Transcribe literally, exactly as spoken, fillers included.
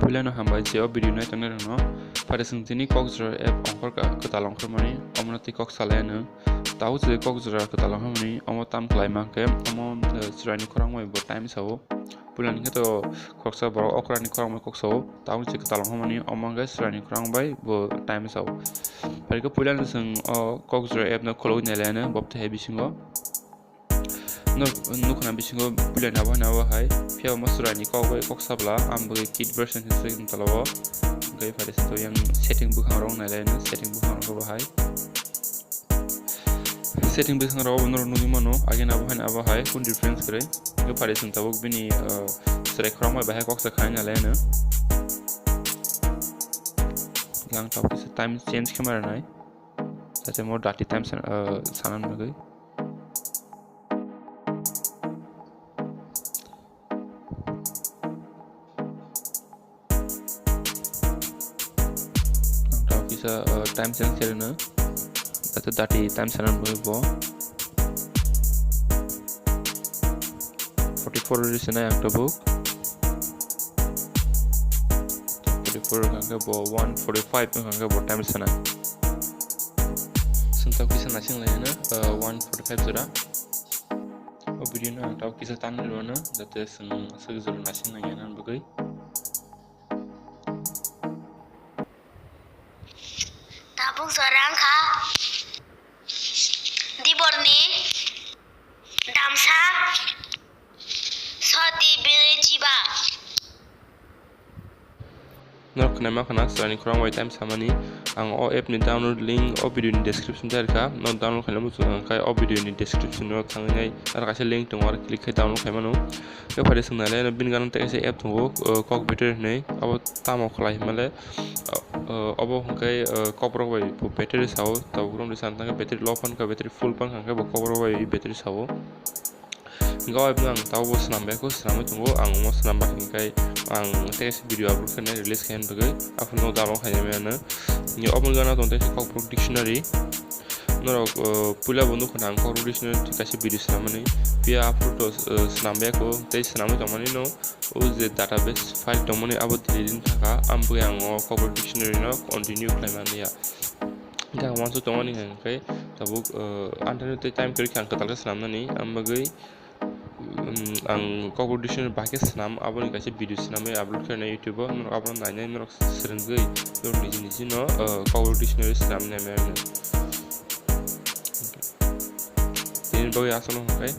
Puilano hambai je o video nai tongnai rokno. Pharising tini Kokjra app ongkhor ka kwtal ongkhormani omono tei kok salai ano. Tabuk je Kokjra kwtal ongkhormani omo tam khlai mankhe omo, eh, chwraini khorang bai bo time sao. Puilani khe to khoroksa borok okrani khorang bai kok sao. Tabuk je kwtal ongkhormani omo khe chwraini khorang bai bo time sao. Phaikhe puilano chwng o Kokjra app no khulugwi nailai ano bo tei hai bisingo. Nuk-, nukhna bisingo puilani abo hai abo hai. Phiya omo chwraini kok bai kok sabla, ang bagwi kit version se se talo. Hwnkhe phaikhe to yang setting bwkhang rok nailai no, setting bwkhang rok bahai. Setting bwkhang rok norok nugwi mano, agena abo hai abo hai, kun difference kwrwi. Hwnkhe phaikhe chwng tabuk bini, uh, chwrai khorang bai bahai kok sa khai nailai no. Yang tabuk kisa time change khe ma rwnai. Jate mo dati time sana, uh, sana nugwi. Ang tao kisa, uh, time change khe rwno. Jate dati time sana nugwi bo. Forty-four rwdi sana ang tabuk. Forty-four hwnkhe bo one forty-five hwnkhe bo time sana. Chwng tao kisa naising lai hwno, uh, one forty-five jora. O video no ang tao kisa tan rwno, jate chwng aswk jora naising nai hwnna bagwi. Tabuk jora wngkha Diborni damsa soti biri chiba. Norok khna ma khna chwraini khorang bai time samani. Ang o app ni download link o video ni description tei rwkha. No download khaina muchung ang khai o video ni description o thangwi nai aro kaisa link tongo, aro click khai download khai mano. Khe phaikhe chwng nailai no bini gana tei kaisa app tongo, uh, Kok Battery hinwi. Abo tamo khlai hinmale, uh, uh, obo hwnkhe, uh, kokrok bai bo battery sao, tabuk romni sana thangkhe battery low phankha, battery full phankha hwnkhe bo kokrok bai battery sao. Hingke o app no ang tabukbo swnam bai kho, swnamwi tongo. Ang omo swnam bai hingke ang tei kaisa video upload khainai release khaina bagwi. Aphuru no download khainai mano. Ni omo gana tong tei Kokborok dictionary. Norok, uh, puila bo nukho na ang Kokborok dictionary kaisa video swnamani. Phiya aphuru to, uh, swnam bai kho tei swnamwi tongmani no o je database file tongmani abo delete wng thangkha. Ang bagwi ang o Kokborok dictionary no continue khlai man liya. Hingke ang uansuk tongmani hingke tabuk, uh, antani tei time kwrwi khe ang kwtal khe swnamnani. Ang bagwi, um, ang Kokborok dictionary bahai khe swnam, aboni kaisa video swnamwi upload khainai YouTube o, norok abono nainai, norok swrwngwi norok niji niji no, uh, Kokborok dictionary swnamnai maya hwnwi. Tini bagwi aswkno hwnkhe